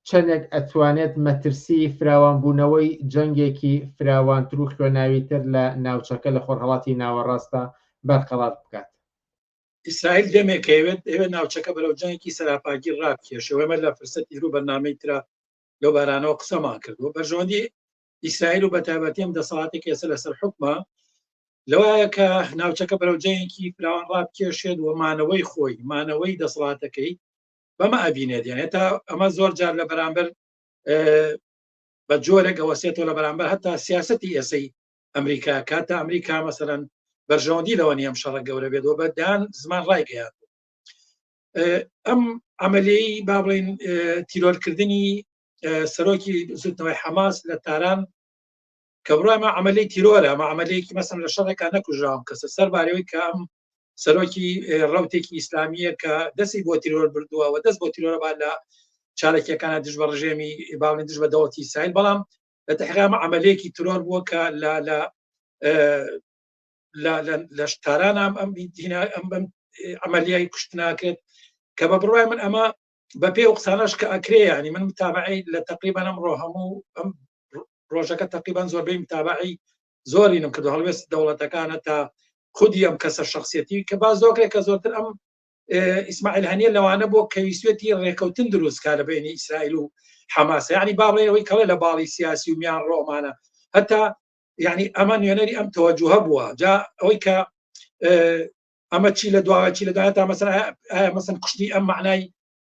چەندێک ئەتوانێت مەترسی فراوانبوونەوەی جەنگێکی فراوانتر و خوێناویتر لە ناوچەکە لە خۆرهەڵاتی ناوەڕاستە بەرقەرار بکات؟ ئیسرائیل دەمێک ئەیەوێت ئەوێت ناوچەکە بەرەو جەنگێکی سەراپاگیر ڕابکێشێ و ئێمە لە فرسەتی تر و بەرنامەی ترا لەو بارانەوە قسەمان کردووە. بەرژەوەندی ئیسرائیل و بەتایبەتی ئەم دەسەڵاتێک ئێستا لەسەر حوکمە لەوایە کە ناوچەکە بەرەو جەنگێکی فراوان ڕابکێشێت و مانەوەی خۆی، مانەوەی دەسەڵاتەکەی بەمە ئەبینێت. یعنی تا ئەمە زۆر جار لە بەرامبەر بە جۆرێک ئەوەسێتەوە لە بەرامبەر هەتا سیاستی ئێسەی ئەمریکا کاتە ئەمریکا مەسەرەن بەرژەوەندی لەوە نیە ئەم شەڕە گەورە بێت و بەدان زمان ڕایگەیاند. ئەم عملیەی با بڵین تیرۆرکردنی سەرۆکی بزوتنەوەی حەماس لە تاران کە بڕای عملی تیرۆرە، ئەمە عملیەکی مەسەن لە شەڕێکا نەکوژراوم کەسە سەربارەوەی کە ئەم سەرۆکی ڕوتێکی ئیسلامیە کە دەستی بۆ تیرۆر بردووە و دەست بۆ تیرۆرە با لە چالەکیەکانە دژ بە ڕژێمی باڵین دژ بە دەوڵەتی ئیسرائیل، بەڵام لە تحقیقا ئەمە عملیەکی تیرۆر بووە کە لە لە لە لە تاران ئەم ئەم ئەم ئەم عملیای کوشت ناکرێت کە بە بڕای من ئەمە بە پێ و قسانەش کە ئەکرێ، ینی من متابعی لە تقریبا ئەمڕۆ هەموو ئەم ڕۆژەکە تقریبا زۆربەی متابعی زۆرینم کردو هەڵوێست دەوڵەتەکانە تا خودی ئەم کەسە شخصیەتی کە باز دۆکرێت کە زۆرتر ئەم ئیسماعیل هەنیە لەوانە بۆ کەویستێتی ڕێکەوتن دروست کا لە بینی ئیسرائیل و حەماس، یعنی با بڵێن ئەوەی کەڵێ لە باڵی سیاسی و میان ڕۆمانە هەتا یعنی ئەمە نوێنەری ئەم تەوەجوهە بووە. جا ئەوەی کە ئەمە چی لە دواوە چی لە دوای تا مەسەن ئایا مەسەن کوشتنی ئەم معنای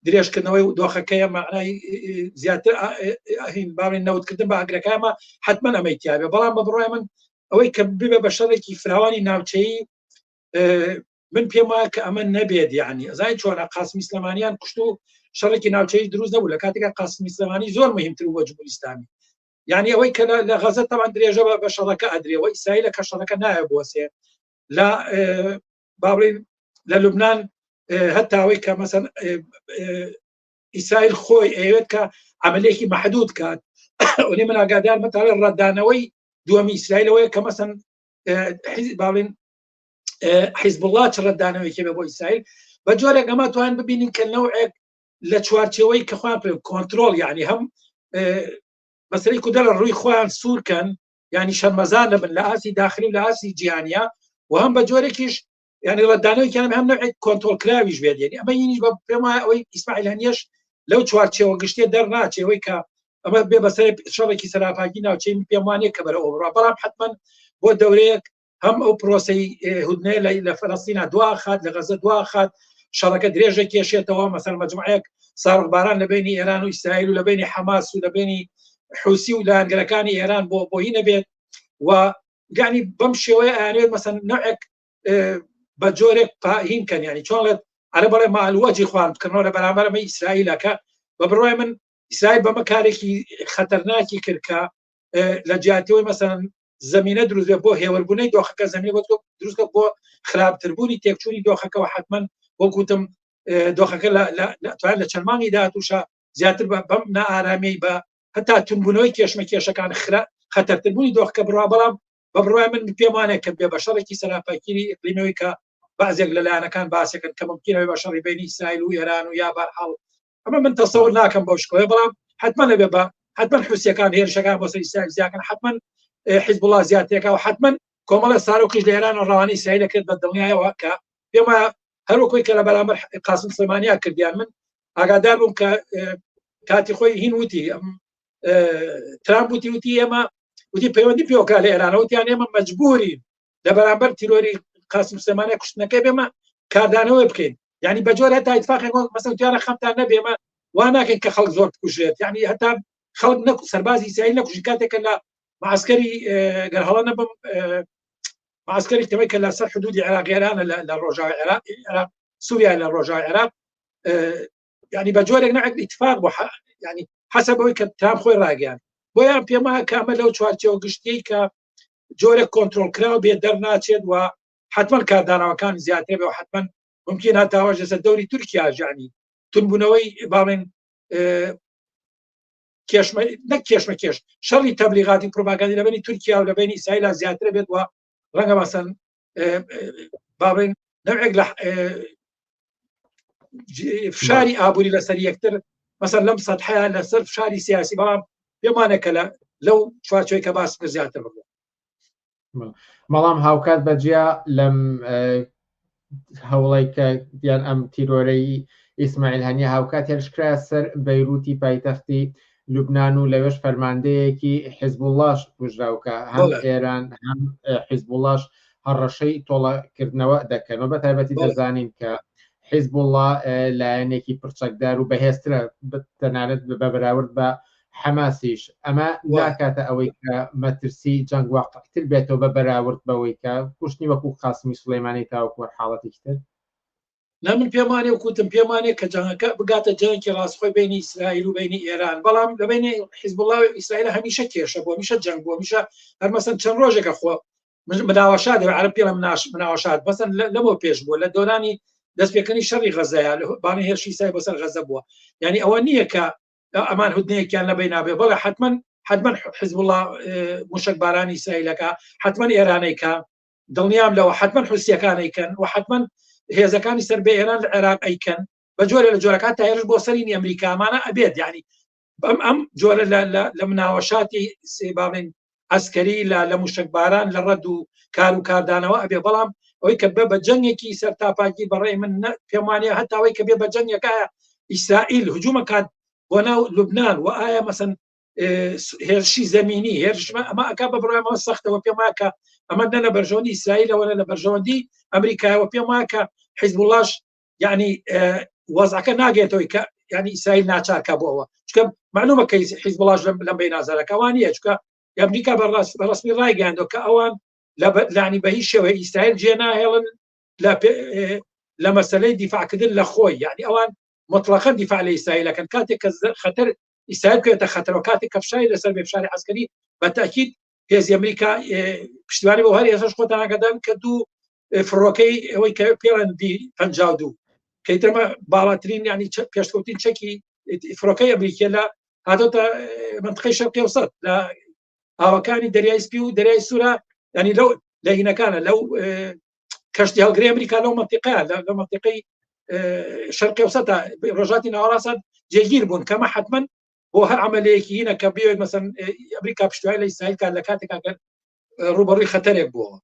درێژکردنەوەی دۆخەکەیە، معنای زیاتر هین باڵین نەوتکردن بە ئاگرەکەمە، حتمما ئەمەی تیاابێ. بەڵام بە بڕای من ئەوەی کە ببێ بە شەڕێکی فراوانی ناوچەیی من پێم وایە کە ئەمە نەبێت. یعنی ئەزای چۆنە قاسمی سلێمانیان کوشت و شەڕێکی ناوچەی دروست نەبوو لە کاتێکا قاسمی سلێمانی زۆر مهمتر بوو بە جمهوری ئیسلامی. یعنی ئەوەی کە لە غەزە تەوان درێژە بە شەڕەکە ئەدرێەوە، ئیسرائیلە کە شەڕەکە نایە بوەسێ لە با بڵێین لە لوبناان، هەتا ئەوەی کە مەسەن ئیسرائیل خۆی ئەیەوێت کە عملێکی محدود کات. ئەوەی من ئاگادار مەتاڵێ ڕەتدانەوەی دووەمی ئیسرائیلەوەیە کە مەسەن باڵین حیزب الله چ ڕەتدانەوەیەکی بێ بۆ ئیسرائیل. بە جۆرێک ئەمە توان ببینین کە نەوعێک لە چوارچێوەی کە خۆیان پێ کۆنتترۆل، یعنی هەم مەسەری کوردە لە ڕووی خۆیان سوورکەن، ینی شەرمەزار لەبن لە ئاستی داخلی و لە ئاستی جیهانیە، و هەم بە جۆرێکیش ینی ڕەتدانەوەیان هەم نەوعێک کۆنترۆل کراویش بێت. یعنی ئەمە یینیش بە پێم وایە ئەوەی ئیسماعیل هەنیەش لەو چوارچێوە گشتێ دەرناچێ. ئەوەی کە ئەمە بێ بەسەر شەڕێکی سەراپاکی ناوچەی من پێم وانەیە کە بەرەوە بڕا، بەڵام حتمما بۆ دەورەیەک هەم ئەو پرۆسەی هودنەیە لە فەلەستینا دوا خات، لە غەزە دوا خات، شەڕەکە درێژە کێشێتەوە. مەسەر مەجموعەیەک ساڕخباران لە بینی ئێران و ئیسرائیل و لە بینی حەماس و لە بینی حوسی و لایەنگرەکانی ئێران بۆ بۆی نەبێت و یعنی بەم شێوەیە ئەیانەوێت مەسەن نەوعێک بە جۆرێک پاهین کەن، ینی چۆن ئەرە بەڵێ مالوەجی خوان بکردنەوە لە بەرامبەر ئەمە ئیسرائیلەکە. بە بڕای من ئیسرائیل بەمە کارێکی خەتەرناکی کرد کە لە جیاتیەوەی مەسەن زمینە دروست بێت بۆ هێوربوونەی دۆخەکە، زمینە بۆ دروستکە بۆ خراپتربوونی تێکچوونی دۆخەکەەوە. حتمما وەکوتم دۆخەکە لە چەند مانگی داهاتووشە زیاتر بەم نائارامی بە هەتا تونبوونەوەی کێشمە کێشەکان خرا خەتەرتربوونی دۆخەکە بڕوا. بەڵام بە بڕوای من پێم وانە کە بێ بە شەڕێکی سەراپاکیری ئیقلیمەوەی کە بعضێک لە لایەنەکان باسێکن کە ممکنە بە شەڕی بینی ئیسرائیل و ئێران و یا بەرحاڵ ئەمە من تەسەور ناکەم بەو شکڵەیە، بەڵام حتمما نەبێ بە حتمما حوسیەکان هێرشەکان بۆ سەر ئیسرائیل زیاکەن، حتمما حیزب الله زیاترەکە و حتمما کۆمەڵە سارۆکیش لە ئێران و ڕەوانەی ئیسرائیل کرد. بە دڵنیایەوە کە پێم وایە هەروەکوی کە لە بەرامبەر قاسم سلێمانیا کردیان، من ئاگادار بووم کە کاتی خۆی هین وتی ترامپ وتی وتی ئێمە وتی پەیوەندی پێوەکرا لە ئێرانەوە، وتیان ئێمە مەجبورین لە بەرامبەر تیرۆری قاسم سلێمانی کوشتنەکەی بێمە کاردانەوە بکەین. یعنی بە جۆر هەتا اتفاقێک مەسەن تیانە خەمتان نەبێمە وا ناکەین کە خەڵک زۆر بکوژێت، یعنی هەتا خەڵک نەک سەربازی ئیسرائیل نەکوژی کاتێک کە لە معسکەری گەر هەڵە نەبم معسکەری تەوەی کە لەسەر حدودی عێراق ئێرانە لە ڕۆژاوای عێراق عێراق سووریا لە ڕۆژاوای عێراق، ینی بە جۆرێک نەعێک اتفاق بۆ ینی حەسەب ئەوەی کە ترامپ خۆی ڕاگەیان. بۆیان پێم وایە کە ئەمە لەو چوارچێوە گشتیەی کە جۆرێک کۆنترۆل کراو بێ دەرناچێت و حتمما کاردانەوەکان زیاتر بێ و حتمما ممکن هەتاوەش لەسەر دەوری تورکیا ژانی تونبوونەوەی باڵێن کێشمە نەک کێشمە کێش شەڕی تەبلیغاتی پروپاگاندی لە بینی تورکیا و لە بینی ئیسرائیل زیاتر بێت و ڕەنگە مەسەن باڵێن نەوعێک لە فشاری ئابووری لەسەر یەکتر. مەسەر لەم سەحەیە لەسەر فشاری سیاسی، بەڵام پێمانە کە لە لەو چوارچێوەی کە باس کرد زیاتر بڕوا. بەڵام هاوکات بەجیا لەم هەوڵی کە یان ئەم تیرۆرەی ئیسماعیل هەنیە هاوکات هێرشکرا سەر بەیروتی پایتەختی لوبناان و لەوێش فەرماندەیەکی حیزبوڵڵاش کوژراو کە هەم ئێران هەم حیزبوڵڵاش هەڕەشەی تۆڵەکردنەوە دەکەن و بە تایبەتی دەزانین کە حیزبوڵڵا لایەنێکی پرچەکدار و بەهێزترە تەنانەت بە بەراورد بە حەماسیش، ئەمە ناکاتە ئەوەی کە مەترسی جەنگ واقعتر بێتەوە بە بەراورد بەوەی کە کوشتنی وەکو قاسمی سولەیمانی تاوەکو هەر حاڵەتێکی تر؟ نا من پێمانێ و کوتم پێمانێ کە جەنگەکە بگاتە جەنگێکی ڕاستخۆی بینی ئیسرائیل و بینی ئێران، بەڵام لە بینی حیزبوڵڵا و ئیسرائیل هەمیشە کێشە بوو، هەمیشە جەنگ بوو، هەمیشە هەر مەسەن چەند ڕۆژێکە خۆ مناوەشات عەرەب پێڵە مناوەشات مەسەن لەمەوە پێش بووە لە دۆرانی دەستپێکردنی شەڕی غەزەیە بانە هێرشی ئیسرائیل بۆ سەر غەزە بووە، یعنی ئەوە نییە کە ئەمان هودنەیەکیان لە بینابێ. بەڵێ حتمما حتمما حزب الله موشک بارانی ئیسرائیلەکە، حتمما ئێرانەیکە، دڵنیام لەوە، حتمما حوسیەکانەیکەن و حتمما هێزەکانی سەر بە ئێران لە عێراق ئەیکەن بە جۆرە لە جۆرەکان تا هێرش بۆ سەرینی ئەمریکامانە ئەبێت. یعنی بەم ئەم جۆرە لە مناوەشاتی باڵین عسکەری لە موشکباران لە ڕەد و کار و کاردانەوە ئەبێ. بەڵام ئەوەی کە بە جەنگێکی سەرتاپاکی بەڕێ من پێم وانە هەتاوەی کە بێ بە جەنگەکە ئیسرائیل هجوومەکات بۆ ناو لوبناان و ئایا مەسن هێرشی زەمینی هێرش ئەمە ئەک بە بڕامەوە سەختەوە. پێم وایە کە ئەمە نە لە بەرژەوەندی ئیسرائیلەوە لە بەرژەوەندی ئەمریکایەوە. پێم وایە کە حیزبوڵاش یعنی وەزعەکە ناگێتەوەی کە یعنی ئیسرائیل ناچارکە بۆ ئەوە، چونکە معلومە کە حیزبوڵاش لەم بەی نازارەکەوان نییە، چونکە ئەمریکا بە ڕسمی ڕایگەیاندەوە کە ئەوان لە لانی بە هیچ شێوەیە ئیسرائیل جێ ناهێڵن لە مەسلەی دیفاعکردن لە خۆی، یعنی ئەوان مطلقا دیفاع لە ئیسرائیلەکەن کاتێک کە خەتەر ئیسرائیل بکەوێتە خەتەرەوە، کاتێک کە فشاری لەسەر بێ فشاری عسکەری بە تاکید هێزی ئەمریکا پشتیوانی بۆ هەر ئێسش خۆتان ئاگادارن کە دوو فڕۆکەی ئەوەی کە پێڵەن بی 52 کە ئیترمە باڵاترین ینی پێشکەوتین چەکی فڕۆکەی ئەمریکیە لە هاتۆتە منطقەی شەرقی ئەوسەت لە ئاوەکانی دەریای سپی و دەریای سوورە، ینی لەو لە هینەکانە لەو کەشتی هەڵگری ئەمریکا لەو منطقەیە لە منطقەی شەرقی ئەوسەتە ڕۆژاتی ناوەڕاستە جێگیر بوون کەمە حتمما بۆ هەر عملەیەکی هینە کە بێت مەسەن ئەمریکا پشتیوانی لە ئیسرائیل کات لە کاتێک ئەگەر ڕوبەڕووی خەتەرێک بووەوە.